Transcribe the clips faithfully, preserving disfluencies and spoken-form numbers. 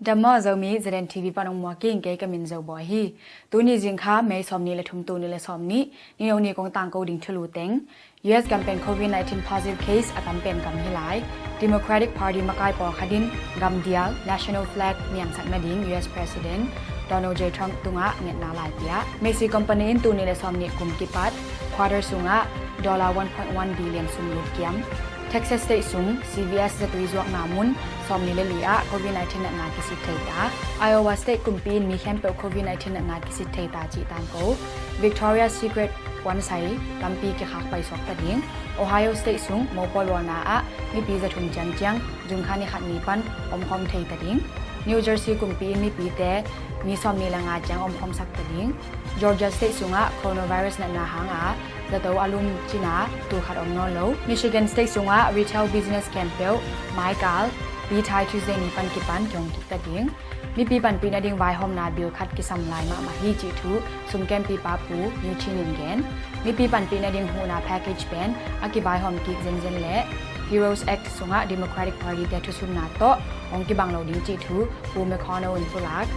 Dam maw, Zomi, Z N T V pan ong muak ing, kei ka min Zo Bawi hi. Tuni zingkha, May sawmnih le thum, tul nih le sawmnih, ni lo ni kong tangko ding thulu teng. U S gam pen COVID nineteen positive case a tam pen gam hi lai. Democratic Party makai pawlkhat in gamdial, national flag, niamsak nading U S President Donald J Trump tungah ngetna lai pia. Macy Company in tul nih le sawmnih kum kipat quarter sungah dollar one point one billion sum lut kiam. Texas State sung C V S zatui zuakna mun sawmli le li ah COVID nineteen natna kisit thei ta. Iowa State kumpi in mi khempeuh COVID nineteen natna kisit thei ta cih tangko. Victoria Secret puansai tampi kikhak paisuak ta ding. Ohio State sung mopawl lualna ah mipi zathum ciangciang June kha ni khat ni pan omkhawm thei ta ding. New Jersey kumpi in mipite mi sawmli le nga ciang omkhawmsak ta ding. Georgia State sungah coronavirus natna hanga zato a lum cina tul khat om nawn lo. Michigan State sungah retail business khempeuh maikal pi thai Tuesday ni pan kipan kihong kik ta ding. Mipi panpih nading vaihawmna bill khat kisam lai mahmah hi cih thu sumkempipa Pu Newton in gen. Mipi panpih nading huhna package pen a kivaihawm kik zenzen le Heroes Act sungah Democratic Party te thusunna tawh hong kibang lo ding cih thu Pu McConnell in pulak.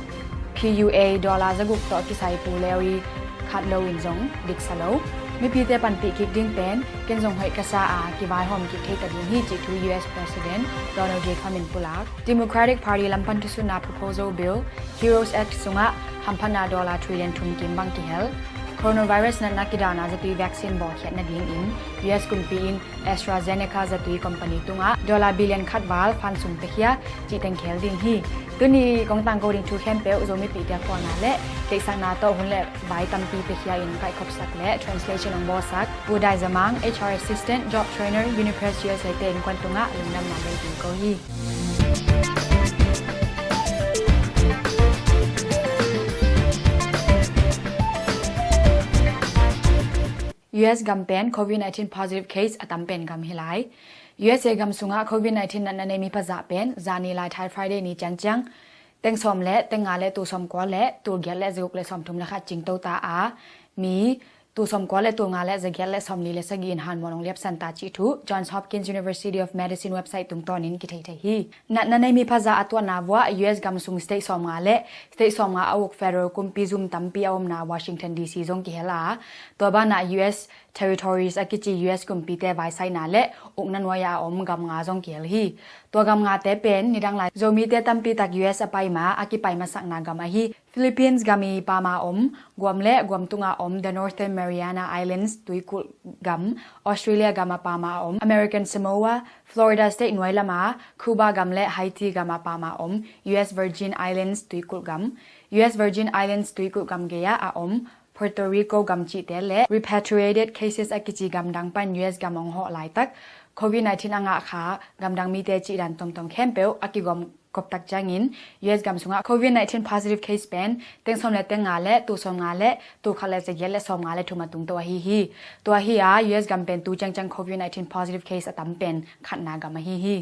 P U A dollar zaguk tawh kisai pu lewi khat lo in zong diksa lo. Mipite panpih kik ding pen ken zong hoih ka sa a kivaihawm kik thei ta ding hi cih thu U S President Donald J Trump in pulak. Democratic Party lampan thusunna proposal bill Heroes Act sungah hamphatna dollar trillion thum kim bang kihel. Coronavirus natna kidana zatui vaccine bawlkhiat nadingin U S kumpi in AstraZeneca zatui company tungah dollar billion khat val fund sum pekhia cih teng khel ding hi. Tuni kong tangko ding thu khempeuh Zomipihte khualna le deihsakna tawh hun le vai tampi pekhia in kaihkhopsak le translation hong bawlsak Pu Dai Zamang, H R assistant, job trainer, Unipress U S A te innkuan tungah lungdamna bei ding ko hi. U S gam pen COVID nineteen positive case a tam pen gam hi lai. U S A gam sungah COVID nineteen natna nei mi phazah pen zani lai thai Friday ni ciangciang teng sawm le teng nga le tul sawmkua le tul giat le zaguk le sawmthum le khat cingto ta a, mi tul sawmkua le tul nga le zagiat le sawmli le sagih in hanmual hong liapsan ta cih thu Johns Hopkins University of Medicine website tungtawnin kithei thei hi. Natna nei mi phazah a tuahna vuah U S gam sung state sawmnga le state sawmnga a uk federal kumpi zum tampi a omna Washington D C zong kihel a, tua banah U S territories a kici U S kumpite vaisaina le ukna nuai-a a om gam nga zong kihel hi. Tua gam ngate pen nidang lai Zomite tampi tak U S a paima a kipai masakna gam ahi Philippines gam i pama om, Guam le Guam tunga om The Northern Mariana Islands tuikulh gam, Australia gam a pama om American Samoa, Florida State nuai lama Cuba gam le Haiti gam a pama om U S Virgin Islands tuikulh gam, U S Virgin Islands tuikulh gam gei-ah a om Puerto Rico gam cihte le repatriated cases a kici gamdang pan U S gam hong hawh laitak COVID nineteen a ngah kha gamdang mite cihdan tomtom khempeuh a kigawm koptak ciangin U S gam sungah COVID nineteen positive case pen teng sawm le teng nga le tul sawm nga le tul khat le zagiat le sawm nga le thum a tungto ahi hi. Tua hi a U S gam pen tu ciangciang COVID nineteen positive case a tam pen khatna gam ahi hi.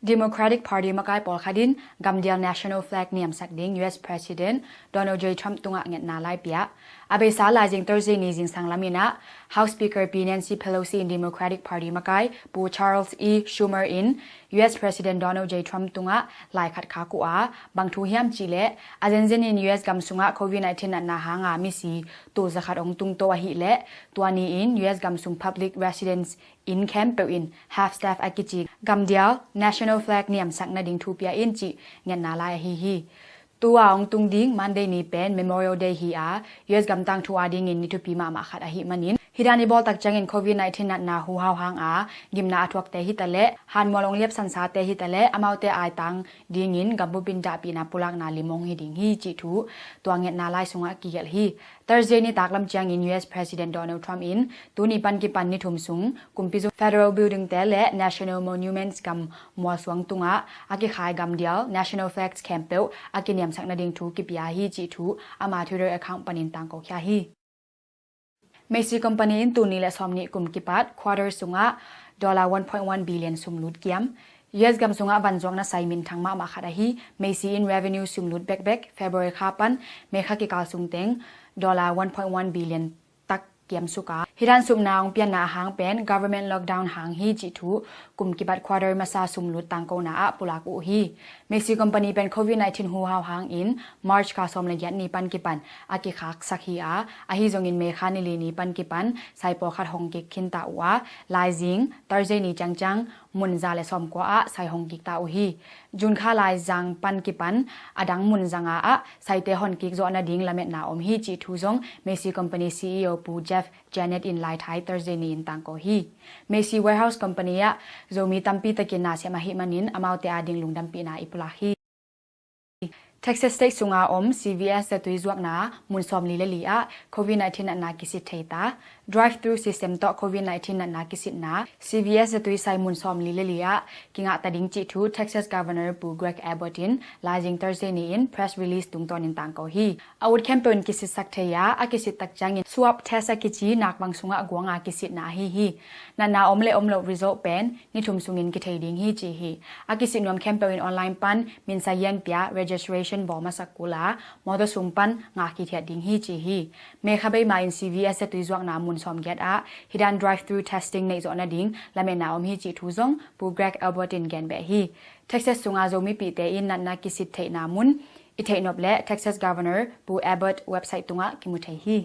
Democratic Party makai pawlkhat in gamdial national flag niamsak ding U S President Donald J Trump tungah ngetna lai pia. A beisa laizing Thursday ni zingsang lamin ah House Speaker Pi Nancy Pelosi in Democratic Party makai Pu Charles E Schumer in U S President Donald J Trump tungah lai khat khak uh a, bang thu hiam cihleh a zenzen in U S gam sungah COVID nineteen natna hanga misi tul zakhat hong tungto ahileh tua ni in U S gam sung public residence inn khempeuh in half-staff a kici gamdial national flag niamsak nading thu pia in cih ngetna lai ahi hi. Tua hong tung ding Monday ni pen Memorial Day hi a, U S gam tangthu adingin ni thupi mahmah khat ahih manin hih dan i bawltak ciangin COVID nineteen natna huhau hanga gimna a thuakte hitaleh hanmual hong liapsansate hitaleh amaute aitang dingin gambupin dahpihna pulakna lim hong hi ding hi cih thu tua ngetna lai sungah kigelh hi. Thursday nitak lam ciangin U S President Donald Trump in tuni pan kipan ni thum sung kumpi zum federal building te le national monuments gam mualsuang tungah a kikhai gamdial national flags khempeuh a kiniamsak nading thu kipia hi cih thu ama Twitter account panin tangkokhia hi. Macy Company in tul nih le sawmnih kum kipat quarter sungah dollar one point one billion sum lut kiam. U S gam sungah vanzuakna sai minthang mahmah khat ahi Macy in revenue sum lut bekbek February kha pan May kha kikal sung teng dollar one point one billion tak kiamsuk a, hih dan supna hong pianna a hang pen government lockdown hang hi cih thu kum kipat quarter masa sumlut tangkona ah pulak uh hi. Macy company pen covid nineteen huhau hangin March kha sawm le giat ni pan kipan a kikhaksak hi a, ahi zongin May kha ni li ni pan kipan sai pawlkhat hong kik khinta uh a, laizing Thursday ni ciangciang mun za le sawmkua ah sai hong kikta uh hi. June kha laizang pan kipan a dang mun zanga ah saite honkik zawh nading lametna om hi cih thu zong Macy company C E O Pu Jeff Janet in laithai Thursday ni-in tangko hi. Macy Warehouse company ah Zomi tampi takin nasem ahih manin amaute ading lungdampihna i pulak hi. Texas State sunga om C V S zatui zuakna mun sawmli le li ah covid nineteen natna kisit thei ta. Drive-through system tawh covid nineteen natna kisitna C V S zatui sai mun sawmli le li ah kingahta ding cih thu Texas Governor Pu Greg Abbott in laizing Thursday ni-in press release tungtawnin tangko hi. A ut khempeuh in kisitsak thei a, a kisit tak ciangin swab test a kici nakbang sungah guanga kisitna ahi hi. Natna om le om loh result pen ni thum sungin kithei ding hi ci hi. A kisit nuam khempeuh in online pan minsa yianpia registration bawl masak kul a, mawtaw sung pan ngak hithiat ding hi ci hi. May kha bei ma-in C V S zatui zuakna mun sawmgiat ah hih dan drive-through testing neih zawh nading lametna om hi cih thu zong Pu Greg Abbott in genbeh hi. Texas sunga Zomipihte in natna kisit theihna mun i theihnop le Texas Governor Pu Abbott website tungah kimu thei hi.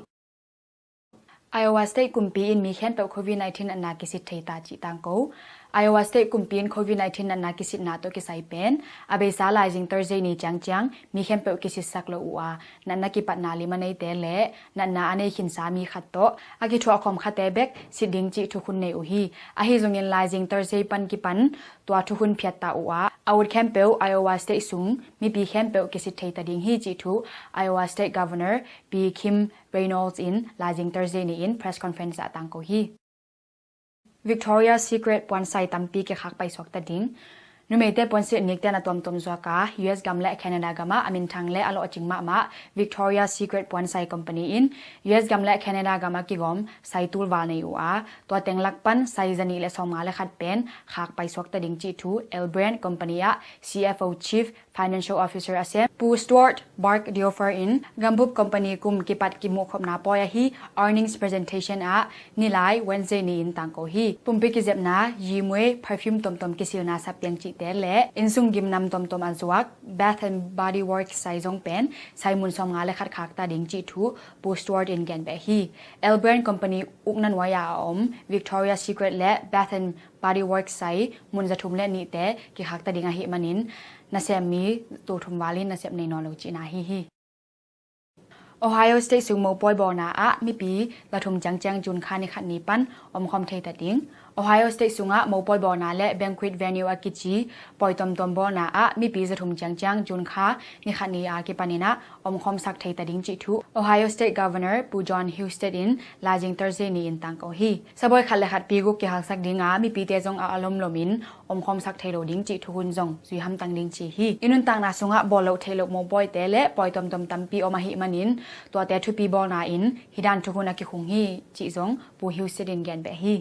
Iowa State kumpi in mi khempeuh covid nineteen natna kisit thei ta cih tangko. Iowa State kumpi in covid nineteen natna kisitna tawh kisai pen a beisa laizing Thursday ni ciangciang mi khempeuh kisitsak lo uh a, natna kipatna lim a neite le natna a nei khinsa mi khat tawh a kithuah khawm khate bek sit ding cih thukhun nei uh hi. Ahi zongin laizing Thursday pan kipan tua thukhun phiatta uh a, a ut khempeuh Iowa State sung mipi khempeuh kisit thei ta ding hi cih thu Iowa State Governor Pi Kim Reynolds in laizing Thursday ni-in press conference ah tangko hi. Victoria Secret puansai tampi kikhak paisuak ta ding. Numeite puansilh nikten a tuamtuam zuaka U S gam le Canada gamah a minthang le a lawhcing mahmah Victoria Secret puansai company in U S gam le Canada gamah kigawm sai tulval nei uh a, tua teng lak pan sai zanih le sawmnga le khat pen khak paisuak ta ding cih thu L Brand company ah C F O, Chief Financial Officer a sem Pu Stuart Bark Diofer in gambup company kum kipat kimuhkhopna pawi ahi earnings presentation ah nilai Wednesday ni-in tangko hi. Pumpi kizepna, yimwe, perfume tomtom kisilna sapiang cihte le innsung gimnam tomtom a zuak Bath and Body Works sai zong pen sai mun sawmnga le khat khakta ding cih thu Pu Stuart in genbeh hi. L Brand company ukna nuai-a a om Victoria Secret le Bath and Body Works sai mun zathum le nihte kikhakta ding ahih manin nasem mi tulthum valin nasep nei nawn lo cihna ahi hi. Ohio State sung mopawi bawlna ah mipi zathum ciangciang June kha ni khat ni pan omkhawm theita ding. Ohio State sungah mopawi bawlna le banquet venue a kici pawi tomtom bawlna ah mipi zathum ciangciang June kha ni khat ni a kipanin ah omkhawmsak theita ding cih thu Ohio State Governor Pu Jon Husted in laizing Thursday ni-in tangko hi. Sabawi khat le khat pi guk kihalsak dinga mipite zong a lomlom in omkhawmsak thei lo ding cih thukhun zong zui hamtang ding ci hi. I nuntakna sungah bawl loh theih loh mopawite le pawi tomtom tampi om ahih manin tuate thupi bawlna in hih dan thukhun a kikhung hi cih zong Pu Husted in genbeh hi.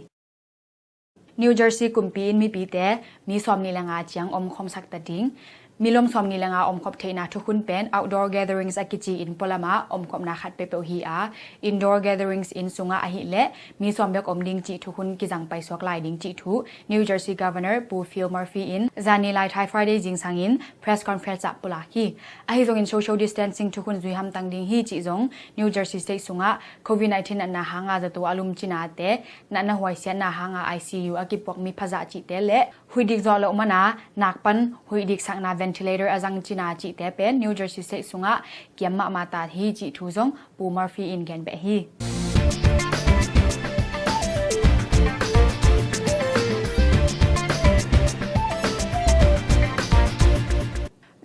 New Jersey kumpi in mipite mi sawmnih le nga ciang omkhawmsak ta ding. Milom sawmnih le nga omkhop theihna thukhun pen outdoor gatherings a kici inn pualamah omkhopna khat peuhpeuh hi a, indoor gatherings inn sungah ahih leh mi sawm bek om ding cih thukhun kizang paisuak lai ding cih thu New Jersey Governor Pu Phil Murphy in zani laithai Friday zingsangin press conference ah pulak hi. Ahi zongin social distancing thukhun zui hamtang ding hi cih zong New Jersey State sungah covid nineteen natna hanga zato a lum cinate, natna huaisiatna hanga I C U a kipuak mi phazah cihte le huih dik zawh loh mana nakpan huih diksakna ventilator a zang cina cihte pen New Jersey State sungah kiam mahmah ta hi cih thu zong Pu Murphy in genbeh hi.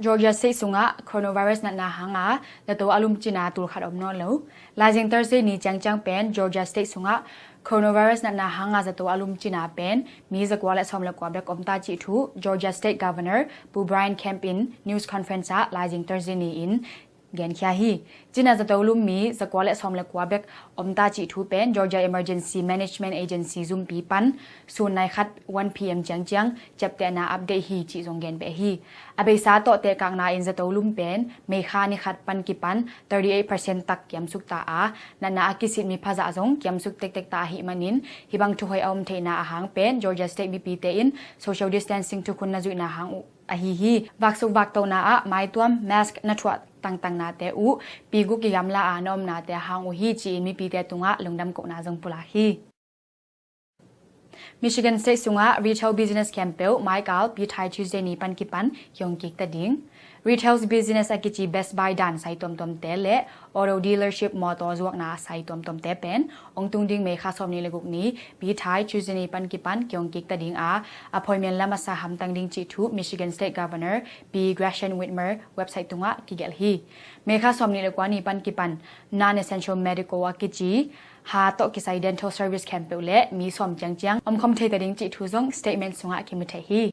Georgia State sungah coronavirus natna hanga zato a lum cina tulkhat om nawn lo. Laizing Thursday ni ciangciang pen Georgia State sungah coronavirus natna hanga zato a lum cina pen mi zakua le sawm le kua bek om ta cih thu Georgia State Governor Pu Brian Kemp in news conference ah laizing Thursday ni-in genkhia hi. Cina zato lum mi zakua le sawm le kua bek omta cih thu pen Georgia Emergency Management Agency zumpi pan sun nai khat one P M ciangciang ciaptehna update hi cih zong genbeh hi. A beisa tawh tehkakna in zato lum pen meikha ni khat pan kipan thirty eight percent tak kiamsuk ta a, natna a kisit mi phazah zong kiamsuk tektek ta ahih manin, hih bang thuhoih a om theihna a hang pen Georgia State mipite in social distancing thukhun na zuihna hang uh ahi hi. Vaksuk vaktohna ah maituam, mask na thuah tangtangnate uh pi guk kigamla a na omnate a hang uh hi ci-in mipite tungah lungdam kohna zong pulak hi. Michigan State sungah retail business khempeuh maikal Pi Thai Tuesday ni pan kipan kiong kik ta ding. Retail business a kici Best Buy dan sai tuamtuamte le auto dealership motor zuakna sai tuamtuamte pen ong tung ding May kha sawm nih le guk ni Pi Thai Tuesday ni pan kipan kiong kik ta ding a, appointment lam a sa hamtang ding cih thu Michigan State Governor Pi Gretchen Whitmer website tungah kigelh hi. May kha sawm nih le kua ni pan kipan non-essential medical a kici ha tawh kisai dental service khempeuh le mi sawm ciangciang omkhawm thei ta ding cih thu zong statement sungah kimu thei hi.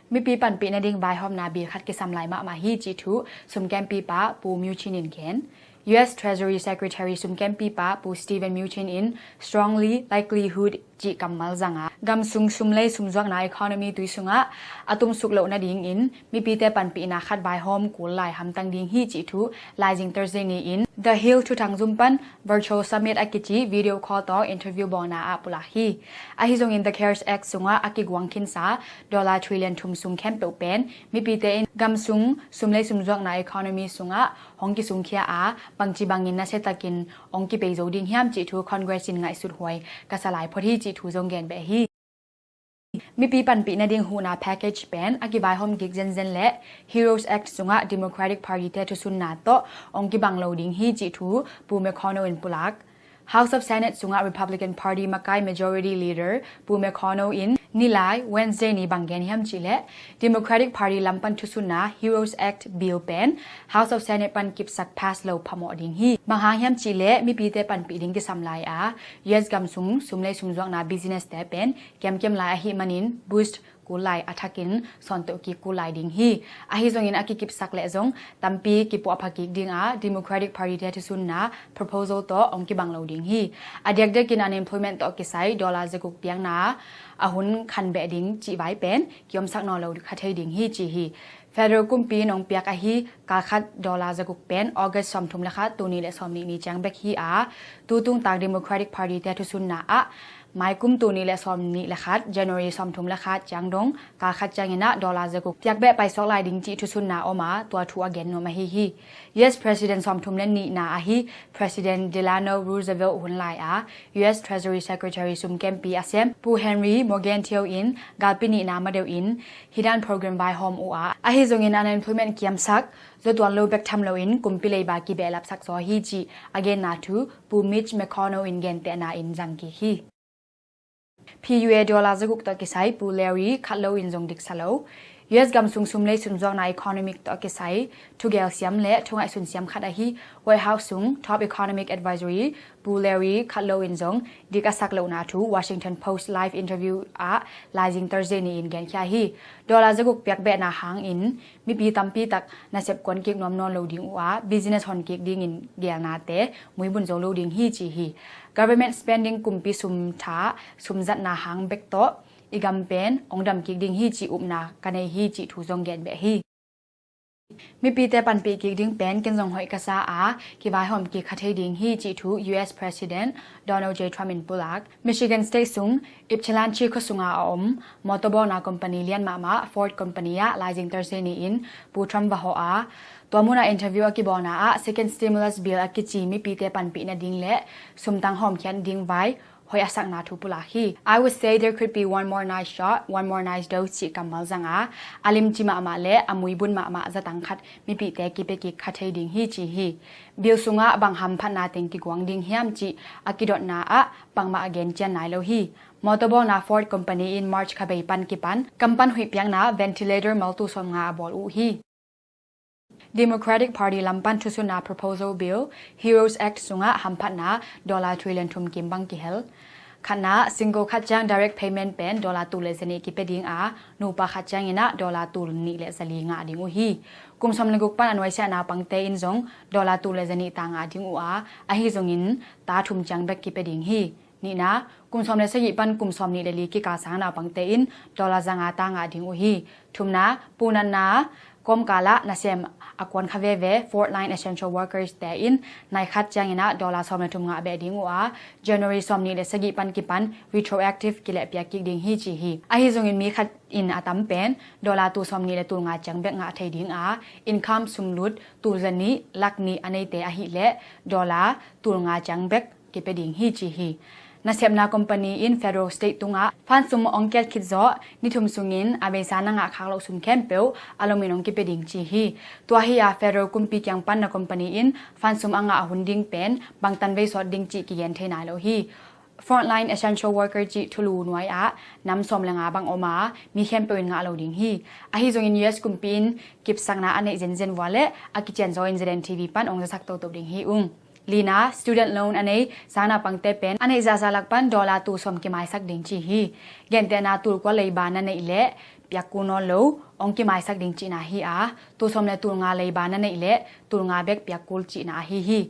Mipi panpih nading vaihawmna bill khat kisam lai mahmah hi cih thu sumkempipa Pu Mnuchin in gen. U S Treasury Secretary sumkempipa Pu Steven Mnuchin in strongly likelihood cih kammal zanga, gamsung sumlei sumzuakna economy tui sungah a tumsuk loh nadingin mipite panpihna khat vaihawm kul lai hamtang ding hi cih thu laizing Thursday ni-in The Hill thuthang zum pan virtual summit a kici video call tawh interview bawlna ah pulak hi. Ahi zongin The cares Act sungah a kiguang khinsa dollar trillion thum sung khempeuh pen mipite in gamsung sumlei sumzuakna economy sungah hong kisungkhia a, bangci bangin nasia takin hong kipei zo ding hiam cih thu Congress in ngaihsut huai ka sa lai phot hi cih thu zong genbeh hi. Mipi panpih nading huhna package pen a kivaihawm kik zenzen le Heroes Act sungah Democratic Party te thusunna tawh hong kibang lo ding hi cih thu Pu McConnell in pulak. House of Senate sungah Republican Party makai Majority Leader Pu McConnell in nilai Wednesday ni bang gen hiam cih leh Democratic Party lam pan thusunna Heroes Act bill pen House of Senate pan kipsak pass lo phamawh ding hi. Bang hang hiam cih leh mipite panpih ding kisam lai a, U S gamsung sumlei sumzuakna business te pen kiamkiam lai ahih manin boost kul lai a thakin sawntoh kik kul lai ding hi. Ahi zongin a kikipsak leh zong tampi kipuahpha kik ding a, Democratic Party te thusunna proposal tawh hong kibang lo ding hi. A diakdiakin unemployment tawh kisai dollar zaguk piakna a hun khanbeh ding cih vai pen kiomsak nawn lo kha thei ding hi ci hi. Federal kumpi in hong piak ahi kalkhat dollar zaguk pen August sawmthum le khat, tul nih le sawmnih ni ciang bek hi a, tutung tak Democratic Party te thusunna ah maikum tul nih le sawmnih le khat, January sawmthum le khat ciang dong kalkhat ciangin ah dollar zaguk piakbeh paisuak lai ding cih thusunna om a, tua thu a gen nuam ahi hi. U S President sawmthum le nihna ahi President Delano Roosevelt hun lai a, U S Treasury Secretary sumkempi a sem Pu Henry Morgenthau in galpi nihna madeuh in hih dan program vaihawm uh a, ahi zongin unemployment kiamsak, zawtuan lo bek tham loin kumpi leiba kibehlapsak zaw hi cih a genna thu Pu Mitch McConnell in gentehna in zang kik hi. P U A dollar zaguk tawh kisai Pu Larry khat lo in zong diksa lo. U S gamsung sumlei sumzuakna economic tawh kisai thugel siam le thungaihsun siam khat ahi White House sung Top Economic Advisory Pu Larry khat lo in zong dik a sak lohna thu Washington Post live interview ah laizing Thursday ni-in genkhia hi. Dollar zaguk piakbehna hangin mipi tampi tak nasep kuan kik nuam nawn lo ding uh a, business hon kik dingin gelnate muibun zo lo ding hi ci hi. Government spending kumpi sum tha sumzatna hang bek tawh i gam pen ong dam kik ding hi ci upna ka nei hi cih thu zong genbeh hi. Mipite panpih kik ding pen ken zong hoih ka sa a, kivaihawm kik kha thei ding hi cih thu U S President Donald J Trump in pulak. Michigan State sung Ypsilanti khua sunga a om motor bawlna company lian mahmah Ford company ah laizing Thursday ni-in Pu Trump va hawh a, tua munah interview a kibawlna ah second stimulus bill a kici mipite panpih nading le sumtang hawmkhiat ding vai hoih a sakna thu pulak hi. I would say there could be one more nice shot, one more nice dose cih kammal zanga, a limci mahmah le a muibun mahmah zatang khat mipite kipia kik kha thei ding hi ci hi. Bill sungah bang hamphatna teng kiguang ding hiam cih a kidotna ah bangmah a gen cian nai lo hi. Motor bawlna Ford company in March kha bei pan kipan kam pan huih piakna ventilator maltu sawmnga a bawl uh hi. Democratic Party lam pan thusunna proposal bill Heroes Act sungah hamphatna dollar trillion thum kim bang kihel. Khatna, single khat ciang direct payment pen dollar tul le zanih kipia ding a, nupa khat ciangin ah dollar tul nih le zali ngah ding uh hi. Kum sawm le guk pan a nuaisiah naupangte in zong dollar tul le zanih ta ngah ding uh a, ahi zongin ta thum ciang bek kipia ding hi. Nihna, kum sawm le sagih pan kum sawm nih le li kikal sang naupangte in dollar zanga ta ngah ding uh hi. Thumna, punatna kawmkal ah nasem a kuan kha veve frontline essential workers te in nai khat ciangin ah dollar sawm le thum ngah beh ding uh a, January sawm nih le sagih pan kipan retroactive kilehpiak kik ding hi ci hi. Ahi zongin mi khat in a tam pen dollar tul sawm nih le tul nga ciang bek ngah thei ding a, income sumlut tul zanih lak nih a neite ahih leh dollar tul nga ciang bek kipia ding hi ci hi. Nasepna company in federal state tungah fund sum ong kiat khit zawh ni thum sungin a beisa na ngah khak loh sum khempeuh a lomin ong kipia ding ci hi. Tua hi a federal kumpi kiang pan na company in fund sum a ngah hun ding pen bangtan vei sawt ding cih kigen thei nai lo hi. Frontline essential worker cih thulu nuai ah nam sawm le nga bang om a, mi khempeuh in ngah lo ding hi. Ahi zongin U S kumpi in kipsakna a neih zenzen vua le a kician zaw in Z N T V pan ong zasak toto ding hi ung. Lina, student loan a nei sang naupangte pen a neih zahzah lak pan dollar tul sawm kimaisak ding ci hi. Gentehna, tul kua leiba na neih leh piak kul nawn lo ong kimaisak ding cihna hi a, tul sawm le tul nga leiba na neih leh tul nga bek piak kul cihna ahi hi.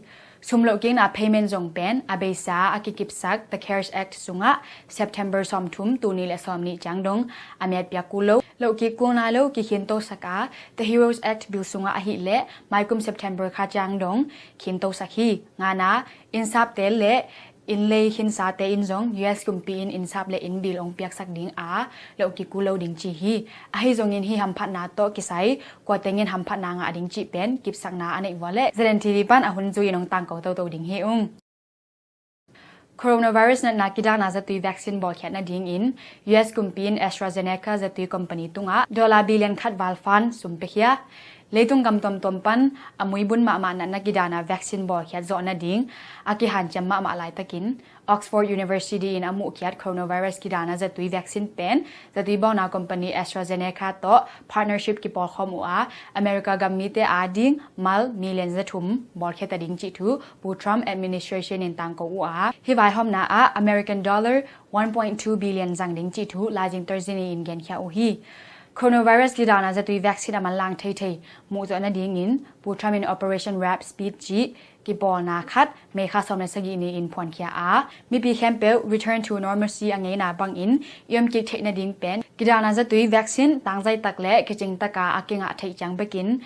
Sum lohkikna payment zong pen a beisa a kikipsak The cares act sungah September sawmthum, tul nih le sawmnih ciang dong a miat piak kul lo, lohkik kul nai lo kikhintosak a, The heroes act bill sungah ahih leh maikum September kha ciang dong khintosak hi. Ngana, innsapte le innlei khinsate in zong U S kumpi in innsap le inn bill ong piaksak ding a, lohkik kul lo ding ci hi. Ahi zongin hih hamphatna tawh kisai kua tengin hamphatna ngah ding cih pen kipsakna a neih vua le Z N T V pan a hun zui in ong tangko toto ding hi ung. Coronavirus natna kidana zatui vaccine bawlkhiat nadingin U S kumpi in AstraZeneca zatui company tungah dollar billion khat val fund sum piakhia. Leitung gam tuamtuam pan a muibun mahmah natna kidana vaccine bawlkhiat zawh nading a kihanciam mahmah laitakin Oxford University in a muhkhiat coronavirus kidana zatui vaccine pen zatui bawlna company AstraZeneca tawh partnership kipawlkhawm uh a, America gam mite ading mal million zathum bawlkhia ta ding cih thu Pu Trump administration in tangko uh a, hih vaihawmna ah American dollar one point two billion zang ding cih thu laizing Thursday ni in genkhia uh hi. Coronavirus kidana zatui vaccine a manlang theithei muhzawh nadingin Pu Trump in Operation Warp Speed cih kipawlna khat May kha sawm le sagih ni in phuankhia a, mipi khempeuh return to normalcy a ngeina bangin i omkik theih nading pen kidana zatui vaccine tangzaitak le kicingtaka a kingah theih ciang bekin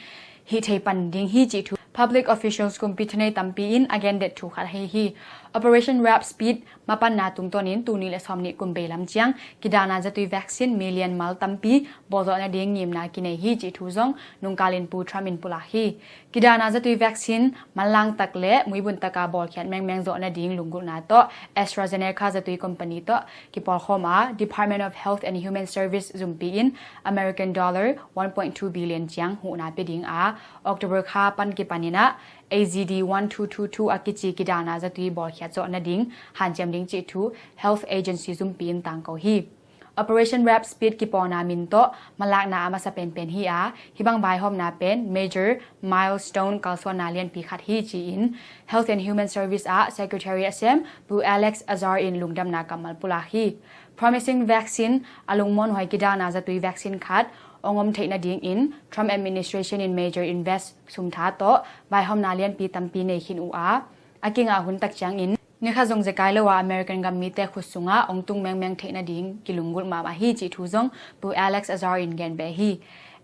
hih thei pan ding hi cih thu public officials kumpi thunei tampi in a gendet thu khat ahi hi. Operation Warp Speed mapanna tungtawnin tul nih le sawmnih kum bei lam ciang kidana zatui vaccine million mal tampi bawlzawh nading ngimna kinei hi cih thu zong nungkalin Pu Trump in pulak hi. Kidana zatui vaccine manlangtak le muibuntaka bawlkhiat mengmeng zawh nading lunggulhna tawh AstraZeneca zatui company tawh kipawlkhawm a, Department of Health and Human Service zumpi in American dollar one point two billion ciang huhna pia ding a, October kha pan kipanin ah A Z D one two two two a kici kidana zatui bawlkhiat zawh nading hanciam ding cih thu Health Agency zumpi in tangko hi. Operation Warp Speed kipawlna min tawh malakna a masa penpen hi a, hih bang vaihawmna pen major milestone kalsuanna lianpi khat hi ci-in Health and Human Service ah Secretary a sem Pu Alex Azar in lungdamna kammal pulak hi. Promising vaccine a lungmuanhuai kidana zatui vaccine khat ong om theih nadingin Trump administration in major invest sumtha tawh vaihawmna lianpi tampi nei khin uh a, a kingah hun tak ciangin ni khat zong zekai lo a American gam mite khut sungah ong tung mengmeng theih nading kilunggulh mahmah hi cih thu zong Pu Alex Azar in genbeh hi.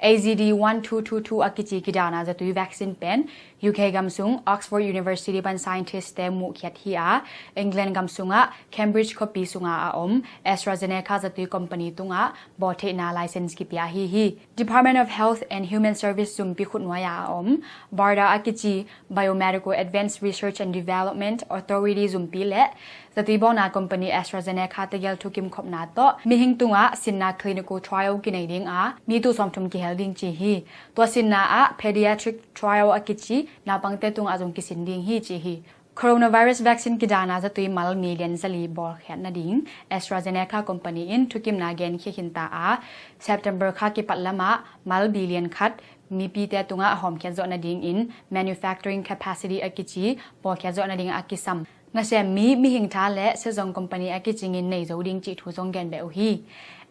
A Z D one two two two a kici kidana zatui vaccine pen U K gam sung Oxford University pan scientist te muhkhiat hi a, England gam sungah Cambridge khuapi sunga a om AstraZeneca zatui company tungah bawltheihna license kipia ahi hi. Department of Health and Human Service zumpi khutnuai a om BARDA a kici Biomedical Advanced Research and Development Authority zumpi le zatui bawlna company AstraZeneca tegel thukim khopna tawh mihing tungah sinna clinical trial kinei ding a, mi tul sawmthum kihel ding ci hi. Tua sinna ah pediatric trial a kici naupangte tungah zong kisin ding hi ci hi. Coronavirus vaccine kidana zatui mal million zali bawlkhiat nading AstraZeneca company in thukimna genkhia khinta a, September kha kipat lamah mal billion khat mipite tungah a hawmkhiat zawh nadingin manufacturing capacity a kici bawlkhiat zawh nading a kisam Nasem mi, mihing tha le sezong company a kicingin nei zo ding cih thu zong gen beh uh hi.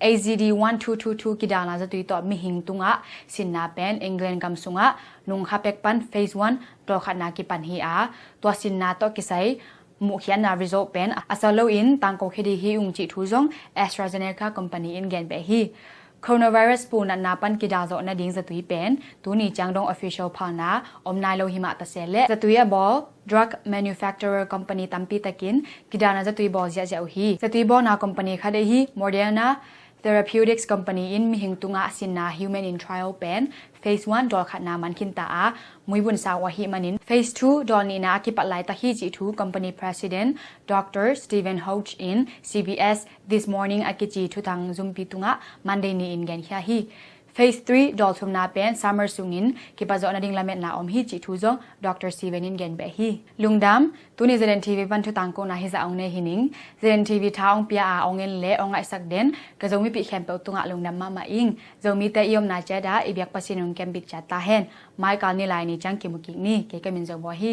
A Z D one two two two kidalna zatui tawh mihing tungah sinna pen England gam sungah nung kha pek pan phase one dawlkhatna kipan hi a, tua sinna tawh kisai muhkhiatna result pen a sa loin tangko khia ding hi ung cih thu zong AstraZeneca company in gen beh hi. Coronavirus pu natna pan kidal zawh nading zatui pen tuni ciang dong official phalna om nai lo hi mah ta se leh zatui a bawl drug manufacturer company tampi takin kidalna zatui bawl ziahziah uh hi. Zatui bawlna company khat ahi Moderna Therapeutics company in mihing tungah sinna human in trial pen phase one dawlkhatna man khinta a, muibun sa uh ahih manin phase two dawl nihna a kipat laitak hi cih thu company president Doctor Stephen Hoge in C B S This Morning a kici thuthang zumpi tungah Monday ni-in genkhia hi. Phase three dawl thumna pen summer sungin kipat zawh nading lametna om hi cih thu zong Doctor Stephen in gen beh hi. Lungdam, tuni Z N T V pan thutang kohna hizah ong nei hi ning. Z N T V tha ong pia a ong en le ong ngaihsak den ka Zomipih khempeuh tungah lungdam mahmah ing. Zomite i omna ciat ah i biak Pasian ong kembit ciat ta hen. Maikal nilai ni ciang kimu kik ni. Kei ka min Zo Bawi hi.